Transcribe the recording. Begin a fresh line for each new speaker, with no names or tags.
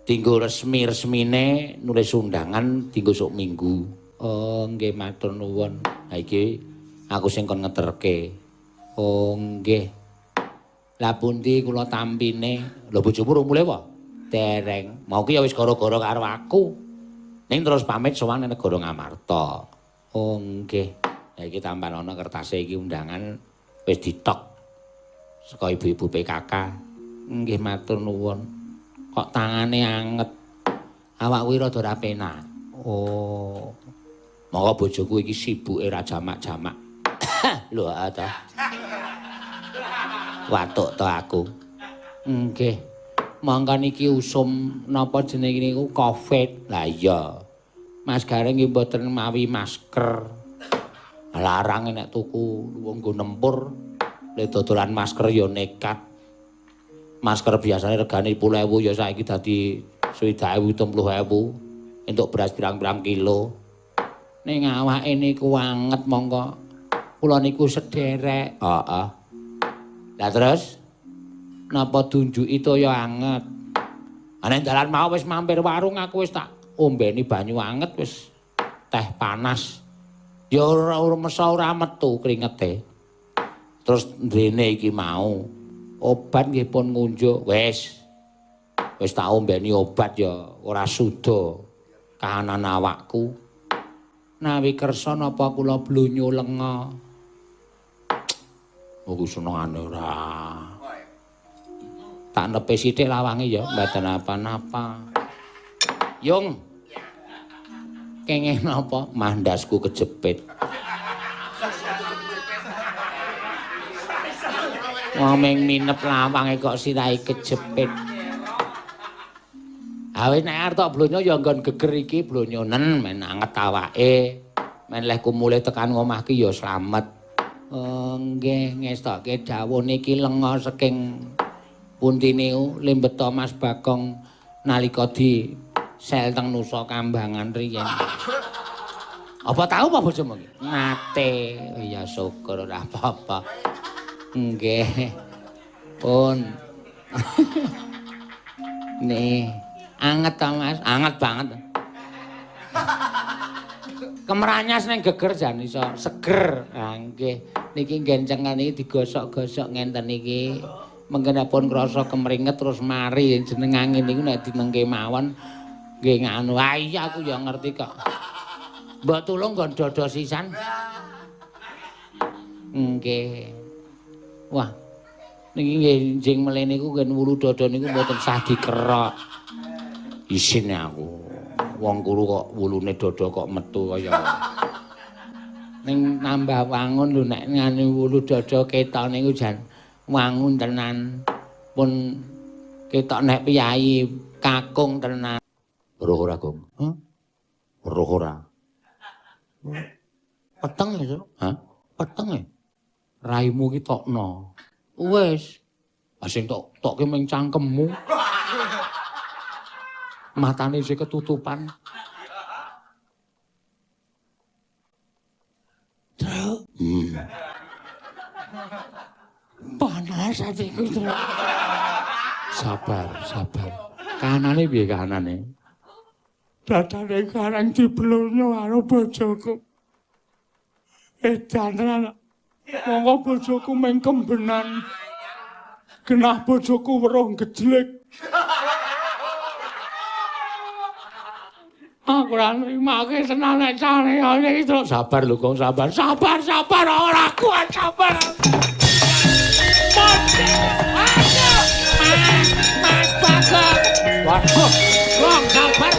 Dinggo resmi-resmine nulis undangan dinggo sok minggu. Oh, nggih matur nuwun. Ha iki aku sing kon ngeterke. Oh, nggih. Lah pundi kula tampine? Lho bojomu rung mulih apa? Dereng. Mau ki ya wis gara-gara karo aku. Ning terus pamit sowan nang negara Ngamarta. Oh, nggih. Lah iki tampan ana kertase iki undangan wis ditok saka ibu-ibu PKK. Nggih matur nuwun. Kok tangane anget. Awak kuwi rada ora penak. Oh. Monggo bojoku iki sibuke ra jamak-jamak. Lho ta. Watuk to aku. Nggih. Mongko niki usum napa jenenge niku Covid. Lah iya. Mas Gareng nggih mboten mawi masker. Larang nek tuku wong nggo nempur. Le dodolan masker ya nekat. Masker biasane regane 10.000 ya saiki dadi 60.000 70.000 entuk beras pirang-pirang kilo. Ning awake niku anget mongko kula niku sederek. Heeh. Lah terus napa dunjuki toya anget? Ana dalan mau wis mampir warung aku wis tak ombeni banyu anget wis teh panas. Ya ora mesa ora metu kringete. Terus ndrene iki mau obat nggih pun ngunjuk wis. Wis tak ombeni obat ya ora suda kahanan awakku. Nawi kersa napa kula blonyo lenga. Aku senengane ora. Tak nepe sithik lawange ya, mboten apa-napa. Yung. Kenging napa? Mandasku kejepit. Wong ming minep lawange kok sirahe kejepit. Ha wis nek arep tok blonyo ya nggon geger iki blonyonen men anget awake. Men leh kumule tekan omah ki ya slamet. Oh nggih ngestokke dawuh niki lenga saking pundi niku limbeta Mas Bagong nalika di sel teng Nusa Kambangan riyen. Apa tau apa bojomu iki? Nate. Ya syukur ora apa-apa. Nggih. Pun. Nih, anget ta Mas? Anget banget. Kemeranyas ning geger jan iso seger. Ha nggih. Niki gencengan iki digosok-gosok ngenten iki. Mengkene pun krasa kemringet terus mari jeneng angin niku nek dinengke mawon nggih nganu. Ah iya aku ya ngerti kok. Mbok tulung nggon dada sisan. Nggih. Wah. Niki nggih njing mele niku nggen wulu dada niku mboten sah dikerok. Isin aku. Wong kuru kok wulune dada kok metu kaya. Ning nambah wangun lho nek ngene wulu dada ketok niku jan wangun tenan. Pun ketok nek piyayi kakung tenan. Weruh ora, Gong? Hah? Weruh ora? Peteng ya, Hah? Peteng ya? Raimu ki tokno. Wis. Ah sing tok tokke ming cangkemmu. Matane isih ketutupan. Truk. Panas atiku, Truk. Sabar, sabar. Kahanane piye kahanane? Dadane karang diblonyo karo bojoku. Edan tenan. Monggo bojoku meng kembenan. Genah bojoku weruh gejlek. Aku ora nrimake tenan nek cane iki terus. Sabar lho, Gong, sabar. Sabar, sabar ora kuat sabar. Mas, Mas Bagong. Waduh, Gong sabar.